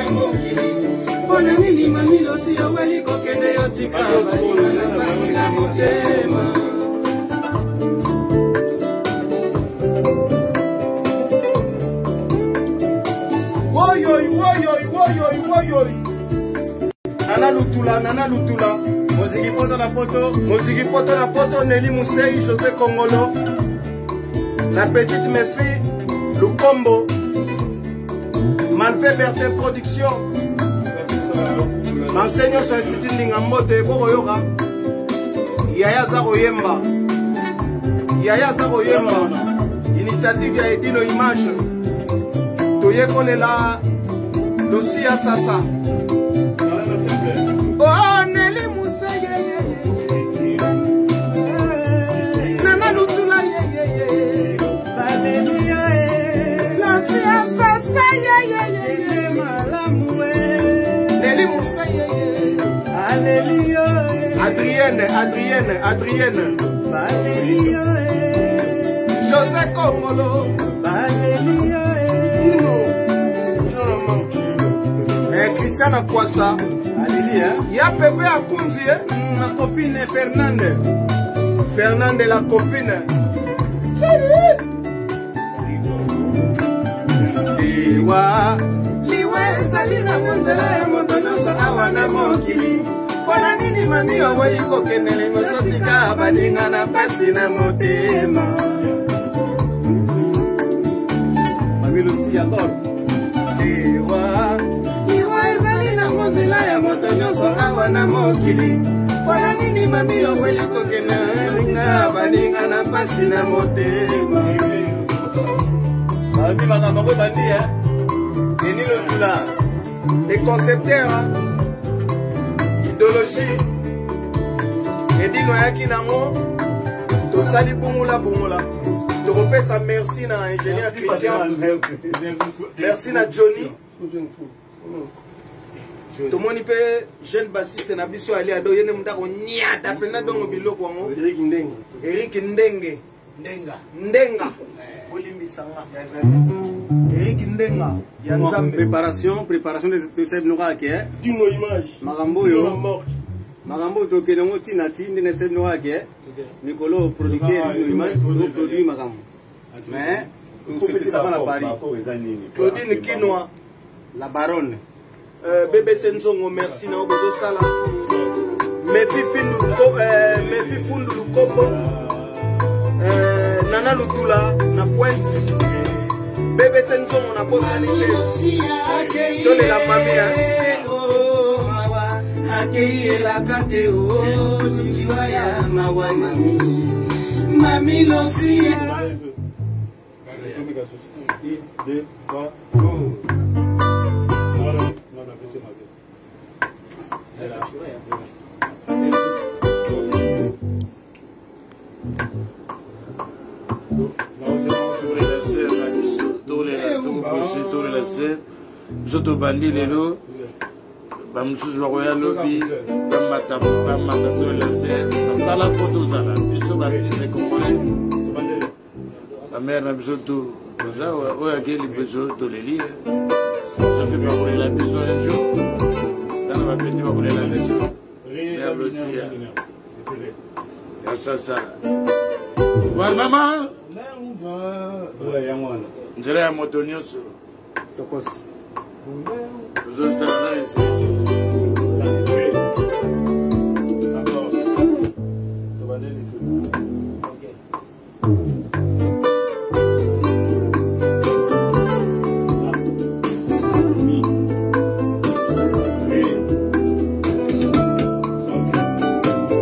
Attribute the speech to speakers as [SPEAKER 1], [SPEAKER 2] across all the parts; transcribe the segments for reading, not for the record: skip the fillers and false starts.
[SPEAKER 1] na mokili. Mpona nini mami Losi oweli kokende yo tika baninga na pasi na motema.
[SPEAKER 2] Woyoy, woyoy, woyoy, woyoy. Nana Lutula, Nana Lutula.
[SPEAKER 3] Moziki poto na poto.
[SPEAKER 2] Moziki poto na poto, Nelly Musei, José Kongolo. La petite Mefi, Lukombo. Malvé Bertin Production. Manse nyonso ya Institut Ndinga Mbote, bokoyoka. Yaya aza koyemba. Yaya aza koyemba. Initiative ya Edino Image. Toyekolela dossier ya sasa. Oh, Nelly Museye. Nana Lutula ye ye ye. Lansi ya sasa ye ye ye ye. Nelly Museye ye. Adrienne, Adrienne, Adrienne. José Kongolo. Eh, Christian Akwasa. Ya Pepe Akunzi, eh?
[SPEAKER 3] Ma copine Fernande.
[SPEAKER 2] Fernande la copine. Liwa, liwa ezali na monzela ya moto nyonso awa na mokili. Mpona nini mami oboyi kokende liboso tika baninga na pasi na motema.
[SPEAKER 3] Mami Lucie encore.
[SPEAKER 2] Liwa, liwa ezali na monzela ya moto nyonso awa na mokili. Mpona nini mami oboyi kokende baninga baninga na pasi na motema.
[SPEAKER 3] Bandi makambo yango ebandi, hein? Denis Lotula.
[SPEAKER 2] Les concepteurs, hein? Idéologie. Edino ayaki nango, tosali bungula bungula. Tokopesa merci na ingénieur Christian. Merci na Johnny. Tomoni pe jeune bassiste na biso Ali Ado yene muta ko niata pena dongo biloko yango.
[SPEAKER 3] Eric Ndenge.
[SPEAKER 2] Eric Ndenge.
[SPEAKER 1] Ndenga.
[SPEAKER 2] Ndenga. Bolimbisanga. Eric Ndenga ya Nzambe.
[SPEAKER 3] Préparation, préparation de de biloko ake.
[SPEAKER 4] Dino image.
[SPEAKER 3] Makambo yo. Makambo tokende ngo tina ti nde na biloko ake. Mikolo producteur Dino image, to produit makambo. Mais tosepelisa bana Paris.
[SPEAKER 2] Claudine Kinwa.
[SPEAKER 3] La baronne.
[SPEAKER 2] BBC Nzongo, merci na obozo sala. Mefi Findu Mefi Fundu Lukombo. Nana Lutula na Pointe. BBC Nzongo na bosani te. Tolela mami hein.
[SPEAKER 1] Akeyelaka te o liwa ya mawa mami. Mami Losi.
[SPEAKER 4] 1, 2, 3, go. Non, non, non, non, c'est ma
[SPEAKER 5] tolela se biso tobandi lelo bamosusu bakoya lobi bamata bamata tolela se basala mpo tozala biso baartiste congolais bamare na biso tu toza oyo ake liboso toleli biso mpe bakolela biso un jour tana bapeti bakolela biso ya losia ya sasa wa mama nzela ya moto nyonso tozosala na ese.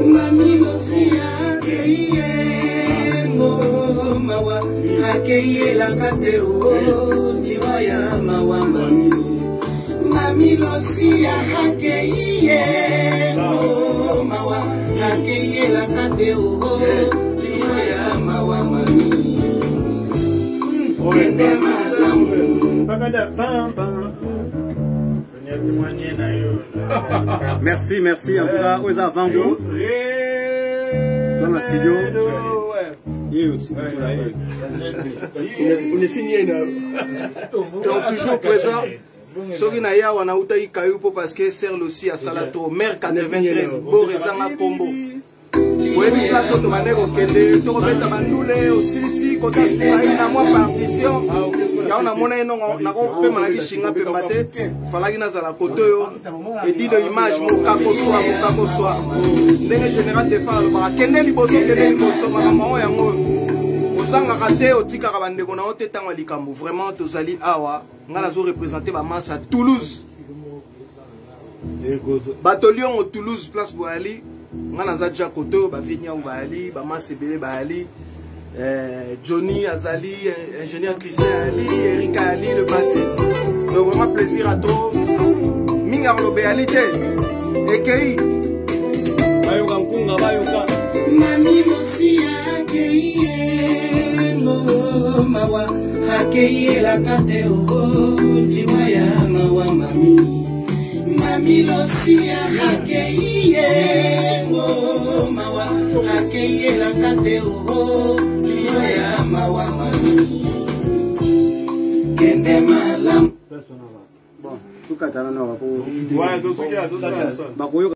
[SPEAKER 1] Mami Losi akei yengo mawa akei elaka te o liwa ya mawa mami. Mami Losi akei yengo mawa akei elaka te o liwa ya mawa mami. Kende malamu.
[SPEAKER 3] Merci, merci. En tout cas, aux avant-goût. Dans le studio.
[SPEAKER 4] On est fini,
[SPEAKER 2] Donc, toujours présent. Soki na yawa nautaki kayu mpo parce que ser losi asala trop. Mare 93 bor ezanga kombo. Oyebi place oyo tobandaki kokende, tokobeta bandule, osilisi kota sukai na mwa partition yango. Namona ye nongo nakopemanaki shinga pemba te, falaki nazala kote oyo edino image mokakoswa mokakoswa, ndenge général Defa alobaka, kende liboso, kende liboso. Makambo yango yango oyo ozangaka te, otikaka bandeko na yo te ntango ya likambo. Vraiment tozali awa, ngai nazo représente bamasa ya Toulouse, bato Liongo, Toulouse, place boyali. Ngai naza ja kote oyo bavinyau bayali, bamasa ebele bayali. Johnny azali, ingénieur Christian Ali, Eric Ali, le bassiste. Donc vraiment plaisir à toi. Mingi akoloba eyali te. Ekei.
[SPEAKER 3] Bayoka nkunga, bayoka.
[SPEAKER 1] Mami Mosia akei yengo mawa, akei elaka te o liwa ya mawa. Mami, mami Losia akei yengo mawa, akei elaka te o liwa ya mawa. Mami, kende malamu.
[SPEAKER 3] Bon, tukatana na
[SPEAKER 4] Ouais, tosuki, tosuki.
[SPEAKER 3] Bakoyoka.